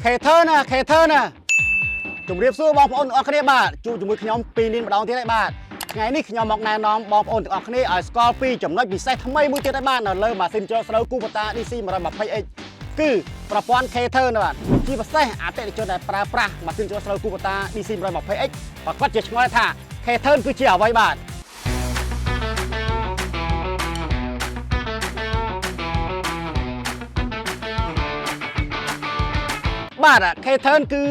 ខេធើណាខេធើណាជំរាបសួរបងប្អូនទាំងអស់គ្នាបាទជួបជាមួយខ្ញុំពីរនីនម្ដងទៀតហើយបាទថ្ងៃនេះខ្ញុំមកណែនាំបងប្អូនទាំងអស់គ្នាឲ្យស្គាល់ពីចំណុចពិសេសថ្មីមួយទៀតហើយបាទនៅលើម៉ាស៊ីនច្រកស្រូវ Kubota DC 120X គឺប្រព័ន្ធ K-Turn ណាបាទជាពិសេសអតិថិជនដែលប្រើប្រាស់ម៉ាស៊ីនច្រកស្រូវ Kubota DC 120X ប្រកាសជាឆ្ងល់ថា K-Turn គឺជាអ្វីបាទ បាទ K-Turn គឺ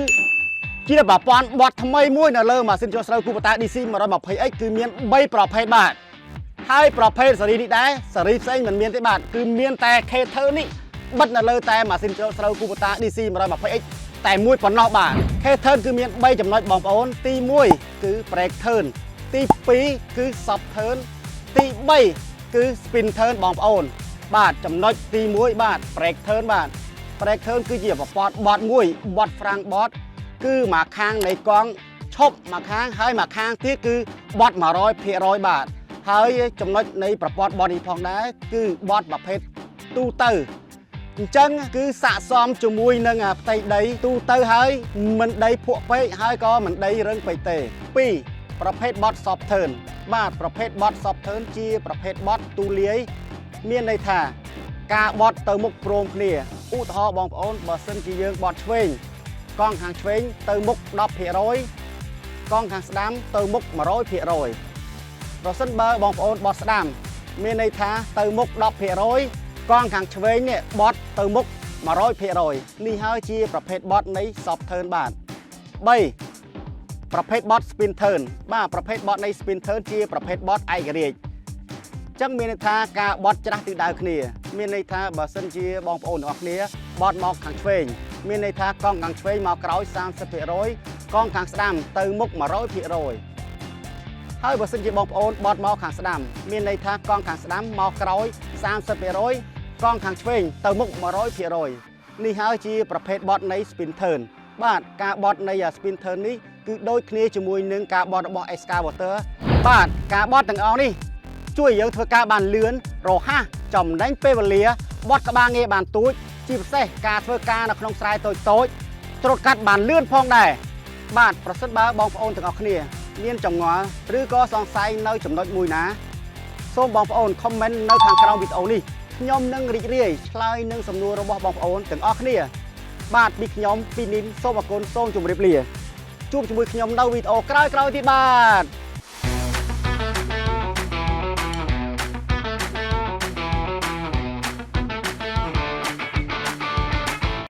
ជាប្រព័ន្ធបត់ថ្មីមួយនៅលើម៉ាស៊ីនច្រកស្រូវ Kubota DC 120X គឺមាន3ប្រភេទបាទហើយប្រភេទស៊េរីនេះដែរស៊េរីផ្សេងមិនមានទេបាទគឺមានតែ K-Turn នេះបិទនៅលើតែម៉ាស៊ីនច្រកស្រូវ Kubota DC 120X តែមួយប៉ុណ្ណោះបាទ K-Turn គឺមាន3ចំណុចបងប្អូនទី1គឺ brake turn ទី2គឺ soft turn ទី3គឺ spin turn បងប្អូន បាទចំណុចទី1បាទ brake turn បាទ brake turn គឺជាប្រព័ន្ធបត់មួយបត់ហ្វ្រាំងបត់គឺមួយខាងនៃកង់ឈប់មួយខាងហើយមួយខាងទៀតគឺបត់100%បាទហើយចំណុចនៃប្រព័ន្ធបត់នេះផងដែរគឺបត់ប្រភេទទូទៅអញ្ចឹងគឺស័កសមជាមួយនឹងផ្ទៃដីទូទៅហើយមិនដីភក់ពេកហើយក៏មិនដីរឹងពេកទេ2ប្រភេទបត់ soft turn បាទប្រភេទបត់ soft turn ជាប្រភេទបត់ទូលាយមានន័យថា ការបត់ទៅមុខព្រមគ្នាឧទាហរណ៍បងប្អូនបើសិនជាយើងបត់ឆ្វេងកង់ខាងឆ្វេងទៅមុខ10%កង់ខាងស្ដាំទៅមុខ100%ប្រសិនបើបងប្អូនបត់ស្ដាំ មានន័យថាទៅមុខ10%កង់ខាងឆ្វេងនេះបត់ទៅមុខ100%នេះហើយជាប្រភេទបត់នៃ soft turn បាទ3ប្រភេទបត់ spin turn បាទប្រភេទបត់នៃ spin turn ជាប្រភេទបត់ឯករាជ្យ ចឹងមានន័យថាការបត់ច្រាស់ទិសដៅគ្នា មានន័យថាបើសិនជាបងប្អូនទាំងអស់គ្នាបត់មកខាងឆ្វេងមានន័យថាកង់ខាងឆ្វេងមកក្រោយ30%កង់ខាងស្ដាំទៅមុខ100%ហើយបើសិនជាបងប្អូនបត់មកខាងស្ដាំមានន័យថាកង់ខាងស្ដាំមកក្រោយ30%កង់ខាងឆ្វេងទៅមុខ100%នេះហើយជាប្រភេទបត់នៃ spin turn បាទការបត់នៃ spin turn នេះគឺដូចគ្នាជាមួយនឹងការបត់របស់ excavator បាទការបត់ទាំងអស់នេះ ជួយឲ្យយើងធ្វើការបានលឿនរហ័សចំណេញពេលវេលាបត់ក្បាលងាយបានទូចជាពិសេសការធ្វើការនៅក្នុងស្រែតូចតូចត្រួតកាត់បានលឿនផងដែរបាទប្រសិនបើបងប្អូនទាំងអស់គ្នា មានចម្ងល់ឬក៏សង្ស័យនៅចំណុចមួយណាសូមបងប្អូន comment នៅខាងក្រោមវីដេអូនេះខ្ញុំនឹងរីករាយឆ្លើយនឹងសំណួររបស់បងប្អូនទាំងអស់គ្នា បាទពីខ្ញុំពីនីនសូមអរគុណសូមជម្រាបលាជួបជាមួយខ្ញុំនៅវីដេអូក្រោយៗទៀតបាទ។